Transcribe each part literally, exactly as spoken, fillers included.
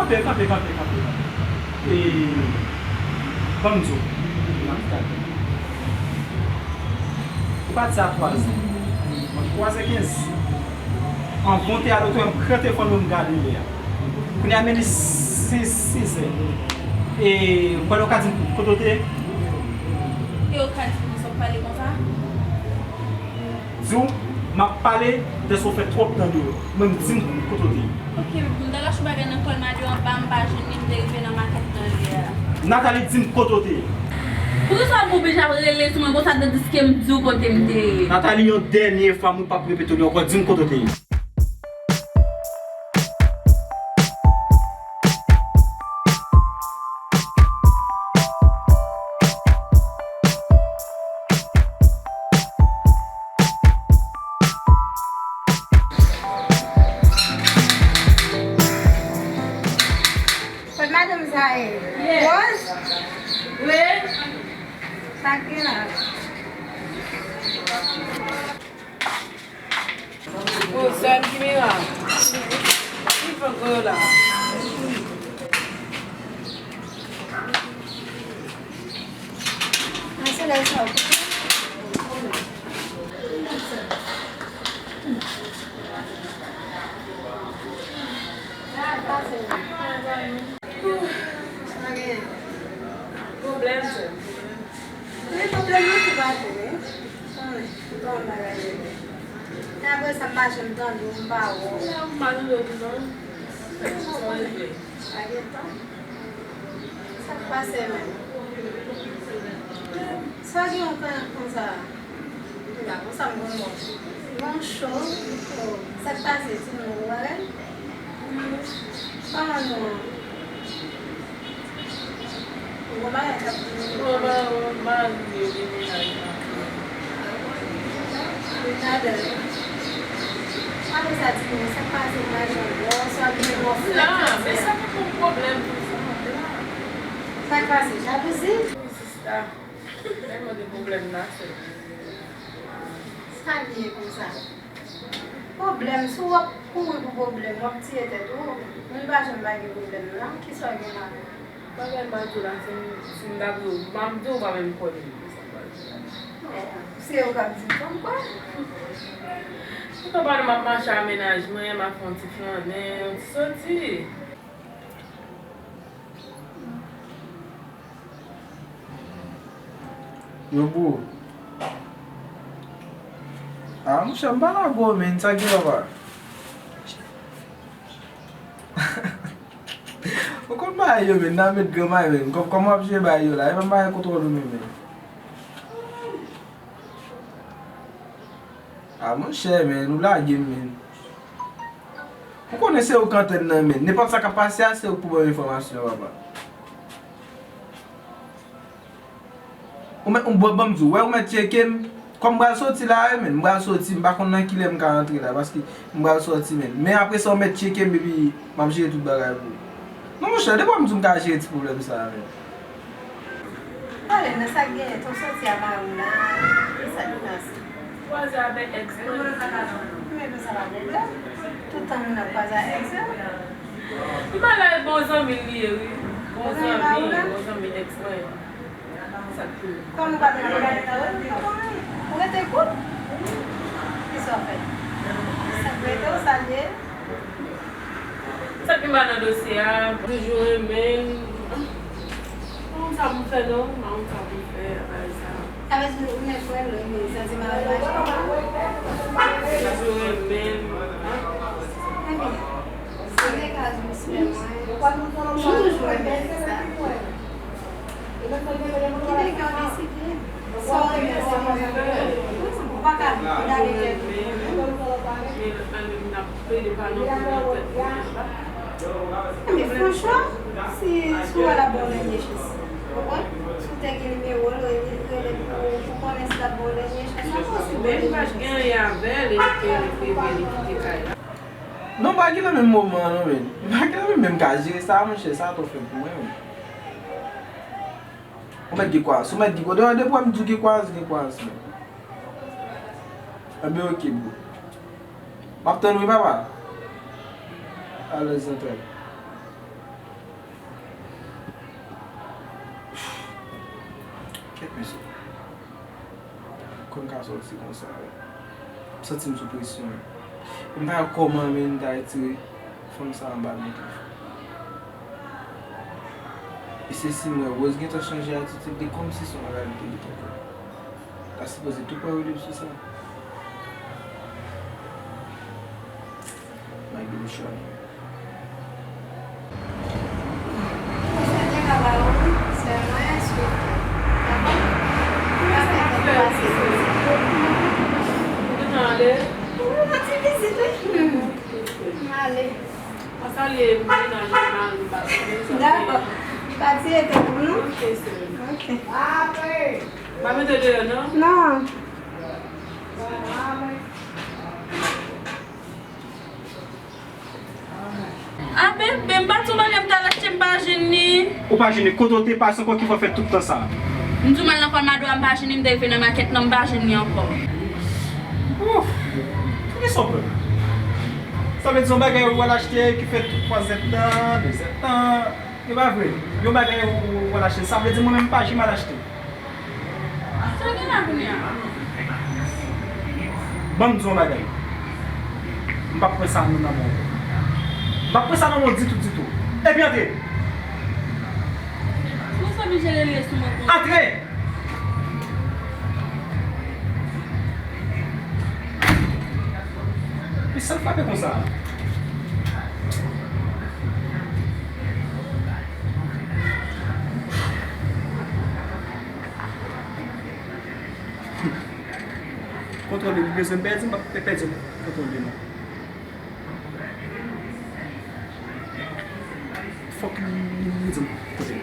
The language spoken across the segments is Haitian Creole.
Kanpe, kanpe, kanpe, kanpe, kanpe. E, ban m di w. Ou pati a twazè. Twazè kenz. Anvan w te al oto, m pran telefòn mwen, m gade lè a. Kounye a men li sis, sizè. E, ou kwè w ka di m kote w te ye? E ou ka di m konsa, w pale konsa? Di w, m ap pale, dèske w fè twòp tan deyò. Mwen, m di m kote w te ye. Ok, m ta lach yon bagay nan kò l, m ale anba, m pa jwenn li, m te rive nan makèt nan lè a. Nathalie, di m kote w te ye. Poukisa w oblije ap rele sou mwen konsa, tandiske m di w kote m te ye? Nathalie, yon dènye fwa, mwen p ap repete w li ankò, di m kote w te ye. Kot madanm sa ye? Yes. Rose? Wi. Sa k gen la? Oh, sè m Kimira. Ki fè gwo la? Mwen se lè sa w. Pwoblèm, sè. Wi, pwoblèm nan tou pati, wi. Konnen, m pa yon bagay rele. E apre sa, m pa janm tande w, m pa wè w. La, m pa tande w tou non. Sa gen tan. Sa k pase menm? Sa gen yon tan konsa? Konsa m konn wè w. Yon cho. Sa k pase, timoun, ou bagay? Kòman nou? Ou gon bagay k ap di nou? Bon, ba, ba, mari m yo gen mennaj la. Li ta bèl. Apre sa, di nou, sa k pase nan lajan w? Oswa gen yon flèt. Non, men sa pa yon pwoblèm pou sa, la. Sa k pase? Jalouzi? Wi, sista. Tèlman de pwoblèm nan, sè. Sa l ye konsa? Pwoblèm, si w ap kouri pou pwoblèm, w ap tiye tèt ou. Moun pa janm pa gen pwoblèm, non. Kisa w gen la? Bagay m ap di w la, si m, si m ta di w, m ap di w pa menm kwè m, sa m pral di w la. Oh, se ou k ap di m, pa m kwè. Ou konprann, m ap mache a mennaj mwen, m ap fè yon ti flannen, yon ti soti. Yo bro. Ah, monchè, m pa lage w, men, sa gen, papa? Ou konn bagay yo, men, nan met granmay, men. Kòm, kòman w ap jere bagay yo la? E pa m pa gen kontwòl ou menm, men. Ah, monchè, men, ou lage m, men. Ou konnen se ou k antèn nan, men. Nenpòt sa k ap pase a, se ou k pou ban m enfòmasyon an, papa. Ou mèt, ou, ban, ban m di w, wè, ou mèt tcheke m. Kòm m pral soti la, wi, men. M pral soti, m pa konn nan kilè m ka rantre la, paske m pral soti, men. Men apre sa, ou mèt tcheke m, epi m ap jere tout bagay pou ou. Non, monchè, depi w di m ka jere ti pwoblèm sa a, men. Pale nan sa k genyen, ton soti a mari w la, ki sa k pase? Kwaze avèk èks mwen. Men nou sa pa pwoblèm. Tout tan moun ap kwaze ak èks yo. Li pa la, bon zanmi l li ye, wi. Bon zanmi, bon zanmi èks mwen. Sa k pi. Kòm nou pa t nan pwoblèm nan, ou rete kout. Ki sa w fè? Sa k rete w sa l ye? Sa ki mal nan dosye a? Toujou renmen l. Pa konn sa pou m fè non, pa konn sa pou m fè avèk sa. Sa vle di ou nèk wè lè ou santi mal nan mache? Toujou renmen l. Ebyen, se te ka di w sè mwen. Ou toujou renmen l sa. Ki nèg yo deside sa w renmen se mwen. Ou pa ka gade tèt ou. Men franchman, si, si w wè l ap ba w dènye chans, ou konprann? Si w te gen nimewo l, rele, rele pou, pou konnen si l ap ba w dènye chans, sa posib. Men m pa t gen anyen avè l, e li te rele, li kite kay la. Non, m pa gen nan menm moman an non, men. M pa gen nan menm, men m ka jere sa, monchè, sa twò fèb pou mwen, men. Ou mèt gen kwayans, ou mèt gen kwayans. Depi w wè m di w gen kwayans, gen kwayans, men. Enben, oke, bro. M ap tann wi, papa. Alèz, zantray. Tèt mesye. Kò m ka sòti konsa, wi. M santi m sou presyon, wi. E m pa wè kòman, men, m ta retire fanm sa anba men telefòn. E se si m wè Rose gentan chanje atitid li, kòmsi se yon reyalite li t ap fè. Ta sipoze tou pran relèv sou sa. Malgre m chwazi. Dakò. Pa tire tèt ou, non? Ok, sè. Ok. Pa mete deyò, non? Non. A, bebe, m pa di w bagay m t al achte, m pa jwenn li. Ou pa jwenn li? Kote w te pase ankò ki fè w fè tout tan sa a? M di w m al nan Colmado a, m pa jwenn li, m te rive nan makèt lan, m pa jwenn li ankò. Ouf! Kisa w pran? Sa vle di yon bagay ou al achte ki fè tout twa zèt tan, de zèt tan. E pa vre. Yon bagay ou, ou al achte. Sa vle di mwen menm m pa janm al achte. Sa gen la kounye a? Ban m di w yon bagay. M p ap pran sa nan men w. M p ap pran sa nan men w ditou, ditou. Epi antre! Ou sa oblije rele sou mwen konsa? Antre! Epi sa l frape konsa? Kontwòl li, li bezwen pèdi, m p ap pèdi kontwòl li non. Fòk li, li, li di m kote l.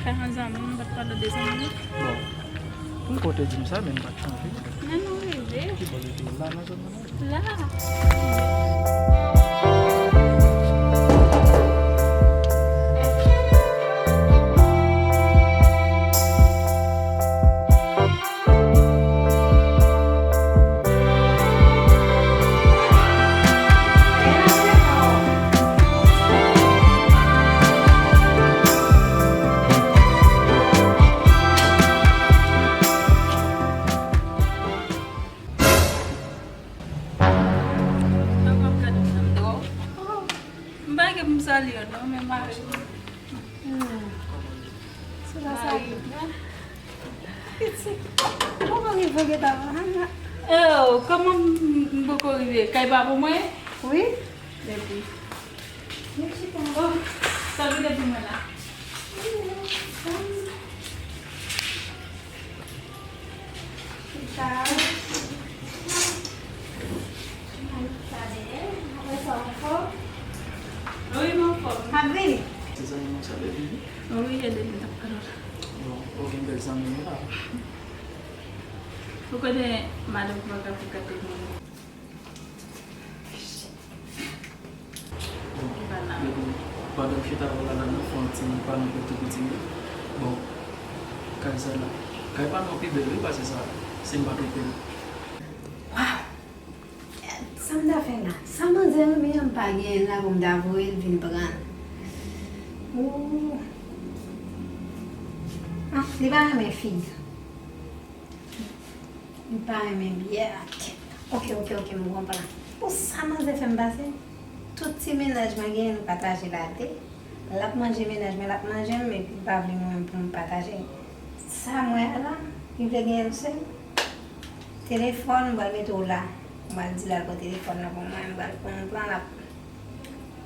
Karan zanmi, m pa t pale de zanmi. Bon. Poukò w te di m sa, men m pa t chanje? Nan nou rive. Ki bò l rete la, nan zòn nan? La. M pa gen pou m salye w non, men mari m. Hmm. Se la sa. Mari m. Pitit, ou poko rive gentan. Oh, kòman m, m poko rive? Kay pa pou mwen? Wi. Epi. Men chita. Oh, sa vin epi mwen la. Chita. Apre sa, w anfòm? Wi, m anfòm. M ap vini. Se zanmi mwen sa, baby. Wi, e de m t ap pale w la. Bon, ou gen bèl zanmi wi la. Ou konnen madanm pa ka frekante moun. Bon, baby, pandan m chita avè w la, la, nou fè yon ti pale anpil tou piti wi. Bon, kay sa la. Kay pa nou pi bèl wi pase sa, si m pa twonpe m. Waw! Sa m ta fè la? Sa manzè renmen an, m pa genyen l la pou m ta voye l vin pran l. Ooh. Ah, li pa renmen fig. Li pa renmen byè. Ok, ok, ok, m konprann. Pou sa manzè fè m pase, tout ti mennaj mwen genyen, nou pataje l a de. L ap manje mennaj mwen, l ap manje m, epi l pa vle mwen menm pou m pataje. Sa m wè a la, li vle genyen l sèl. Telefòn, m pral mete w la. M pral di l al pran telefòn nan pou mwen, m pral pran, m pran l ap.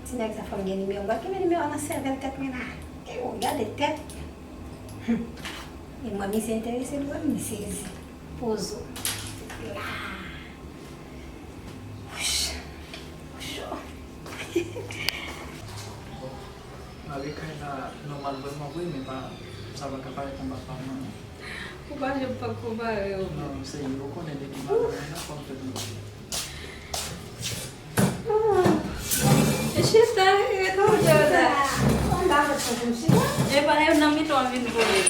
Ti nèg sa fò m gen nimewo. M pral kenbe nimewo a nan sèvèl tèt mwen la. Eyo, gade tèt. E mwen, misye enterese m, mwen, m sezi. Pozo. La. Wouch. Cho. Bon, mare kay la nòmal vrèman vre, men pa, sa pa ka parèt anba pa mwen, non. Ou pa janm pa konpare yo. Non, se yo konnen depi mare la, fò m fè nou. Ah. Chita, e tou jòda. Anba vòt mwen pou m chita. E pa yo nan mitan an vin kole.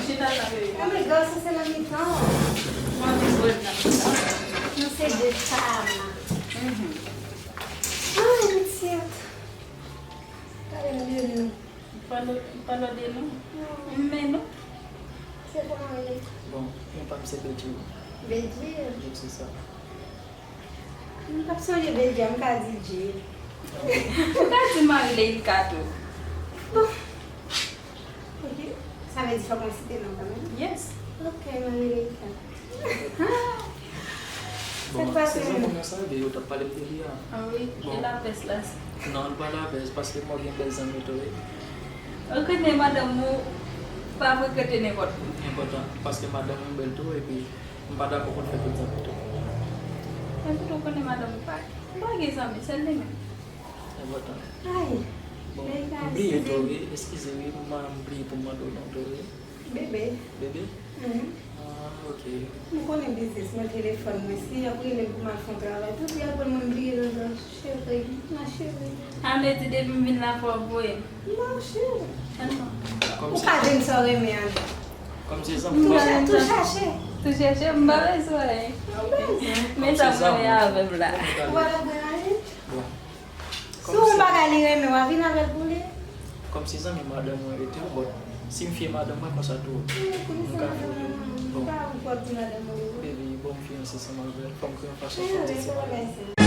Chita sa vle. Ah, men gòl sa se nan mitan. Mwen vin vòt nan mitan. Nou se de fam. Mhm. Ay, pitit. Gade m de nou. Pano, pano de nou. Non. Men nou. Se pa anyen. Bon, non pa m se Bedjir. Bedjir? Wi, se sa. M p ap sonje Bedjir, m ka di Djir. Ou ka di Marie Leilka tou. Bon. Ok. Sa vle di fòk mwen site non kanmenm? Yes. Ok, Marie Leilka. Bon, se zanmi mwen sa, yo t ap pale m de li a. Ah wi, e lapès la. Non, li pa lapès, paske mwen gen bèl zanmi tou, wi. Ou konnen madanm ou pa frekante nenpòt moun. Enpòtan, paske madanm mwen bèl tou, epi m pa dakò pou l fè tout zanmi tou. Epi tou konnen madanm ou pa, ou pa gen zanmi, sèl li menm. Enpòtan. Ay, bon, Leilka, m bliye tou, wi, eskize, wi, m bliye pou m mande w non tou, wi. Bebe. Bebe? Mhm. Ah, ok. Ou konnen biznis mwen, telefòn mwen, si y ap rele m pou m al fè yon travay, tout y ap pran mwen bliye nan dan, cheri, ma cheri. Sa vle di depi m vin la fò w voye m? Non, cheri. Kòmsi. Ou pa di m sa w renmen an. Kòmsi zanmi. Tou cha-, tou chache. Tou chache, m pa bezwen. M bezwen. Men sa m renmen avè m la. Ou pa bezwen anyen? Bon. Si w yon bagay li renmen, w a vin avè l pou li. Kòmsi zanmi madanm mwen rete, but si m fiye madanm mwen konsa tou, m ka fè l. Bon. Baby, bon, m fiyanse ansanm avè l, fò m kreye yon fason pou m di se madanm.